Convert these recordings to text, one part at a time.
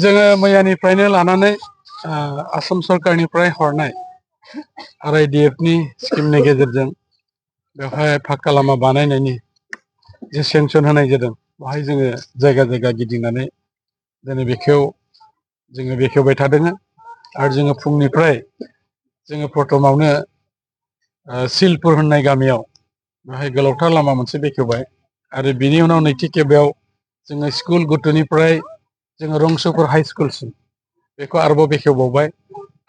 जोङो मैयानिफ्रायनो लानानै आसाम सरकारनिफ्राय हरनाय RIDF नि स्किमनि गेजेरजों बेवहाय फाक्का लामा बानायनायनि जे सेंसन होनाय जादों बेवहाय जोङो जायगा जायगा गिदिंनानै दिनै जोङो बेखेवबाय थादों आरो जोङो फुंनिफ्राय जोङो प्रथमावनो सिलपुर होननाय गामियाव बेवहाय गोलावथार लामा मोनसे बेखेवबाय आरो बिनि उनाव नैथि खेबाव जोङो स्कुल गथ'निफ्राय जोङो रंसुपुर हाई स्कुलसिम बेखौ आरोबाव बेखेवबावबाय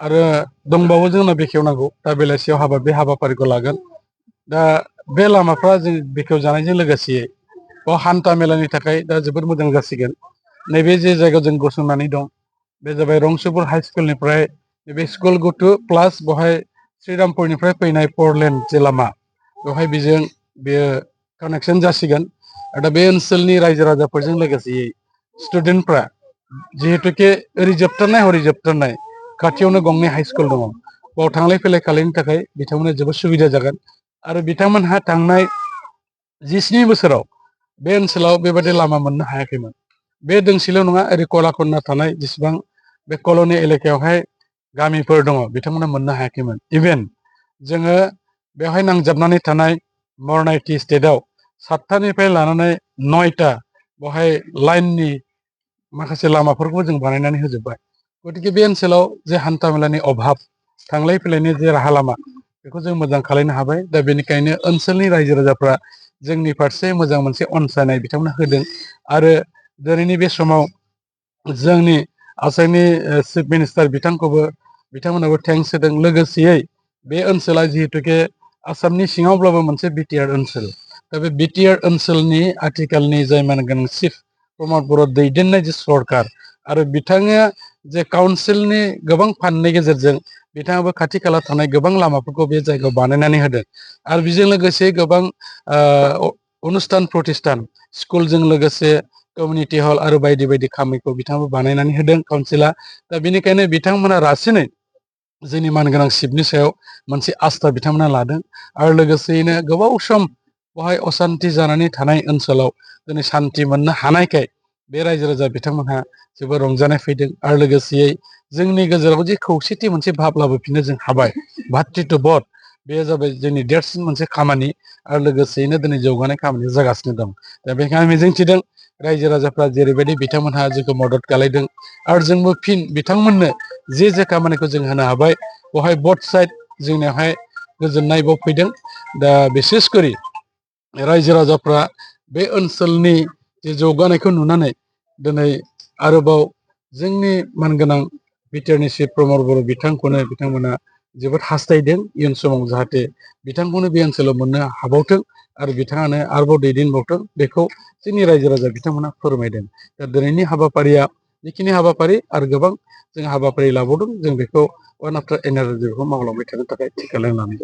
आरो दंबावो जोंना बेखेवनांगौ दा बेलासियाव बे हाबाफारिखौ लागोन दा बे लामाफ्रा जों बेखेवजानायजों लोगोसे बाव हान्था मेलानि थाखाय दा जोबोद मोजां जासिगोन नैबे जे जायगायाव जों गसंनानै दं बे जाबाय रंसुपुर हाई स्कुलनिफ्राय नैबे स्कुल गथ' प्लास बेवहाय श्रीरामपुरनिफ्राय फैनाय बडलेण्ड जे लामा बेवहाय बेयो कानेक्सन जासिगोन दा बे ओनसोलनि रायजो राजाफोरजों लोगोसे स्टुडेन्टफ्रा जिहेतुके ओरै जोबथारनाय हरै जोबथारनाय खाथियावनो गंनै हाई स्कुल दङ बाव थांलाय फैलाय खालामनो थाखाय बिथांमोना जोबोद सुबिदा जागोन आरो बिथांमोनहा थांनाय 17 बोसोराव बे ओनसोलाव बेबायदि लामा मोननो हायाखैमोन बे दोंसेल' नङा ओरै कलाखन्ना थानाय जेसेबां बे कल'नि एलेकायावहाय गामिफोर दङ बिथांमोना मोननो हायाखैमोन इभेन जोङो बेवहाय नांजाबनानै थानाय मरनायटि स्टेटआव 7टानिफ्राय लानानै 9टा बेवहाय लाइननि माखासे लामाफोरखौ जों बानायनानै होजोब्बाय गतिके बे ओनसोलाव जे हान्था मेलानि अभाब थांलाय फैलायनि जे राहा लामा बेखौ जों मोजां खालामनो हाबाय दा बेनिखायनो ओनसोलनि रायजो राजाफ्रा जोंनि फारसे मोजां मोनसे अनसायनाय बिथांमोना होदों आरो दिनैनि बे समाव जोंनि आसामनि चिफ मिनिस्टार बिथांमोनाबो थेंक्स होदों लोगोसेयै बे ओनसोला जिहेतुके आसामनि सिङावब्लाबो मोनसे बिटिआर ओनसोल दा बे बिटिआर ओनसोलनि आथिखालनि जाय मानगोनां चिफ प्रमद बर' दैदेननाय जे सरकार आरो बिथाङा जे काउन्सिलनि गोबां फान्डनि गेजेरजों बिथाङाबो खाथि खाला थानाय गोबां लामाफोरखौ बे जायगायाव बानायनानै होदों आरो बेजों लोगोसे गोबां अनुस्थान प्रतिष्ठान स्कुलजों लोगोसे कमिउनिटि हल आरो बायदि बायदि खामानिखौ बिथाङाबो बानायनानै होदों काउन्सिला दा बेनिखायनो बिथांमोना रासिनै जोंनि मानगोनां चिफनि सायाव मोनसे आस्था बिथांमोना लादों आरो लोगोसेयैनो गोबाव सम बेवहाय असान्ति जानानै थानाय ओनसोलाव दिनै सान्ति मोननो हानायखाय बे रायजो राजा बिथांमोनहा जोबोर रंजानाय फैदों आरो लोगोसेयै जोंनि गेजेराव जे खौसेथि मोनसे भाब लाबोफिननो जों हाबाय भातृत्व बोध बे जाबाय जोंनि देरसिन मोनसे खामानि आरो लोगोसेयैनो दिनै जौगानाय खामानिया जागासिनो दं दा बेखायनो मिजिंथिदों रायजो राजाफ्रा जेरैबायदि बिथांमोनहा जोंखौ मदद खालामदों आरो जोंबो फिन बिथांमोननो जे खामानिखौ जों होनो हाबाय बेवहाय बथ साइड जोंनियावहाय गोजोननाय बाव फैदों दा बिसेसकरि रायजो राजाफ्रा बे ओनसोलनि जे जौगानायखौ नुनानै दिनै आरोबाव जोंनि मानगोनां बिटिआरनि चिफ प्रमद बर' बिथांमोना जोबोद हास्थायदों इयुन समाव जाहाथे बिथांखौनो बे ओनसोलाव मोननो हाबावथों आरो बिथाङानो आरोबाव दैदेनबावथों बेखौ जोंनि रायजो राजा बिथांमोना फोरमायदों दा दिनैनि हाबाफारिया जिखिनि हाबाफारि आरो गोबां जों हाबाफारि लाबावदों जों बेखौ वान आफ्टार एनादार बेखौ मावलांबाय थानो थाखाय थिखा लानानै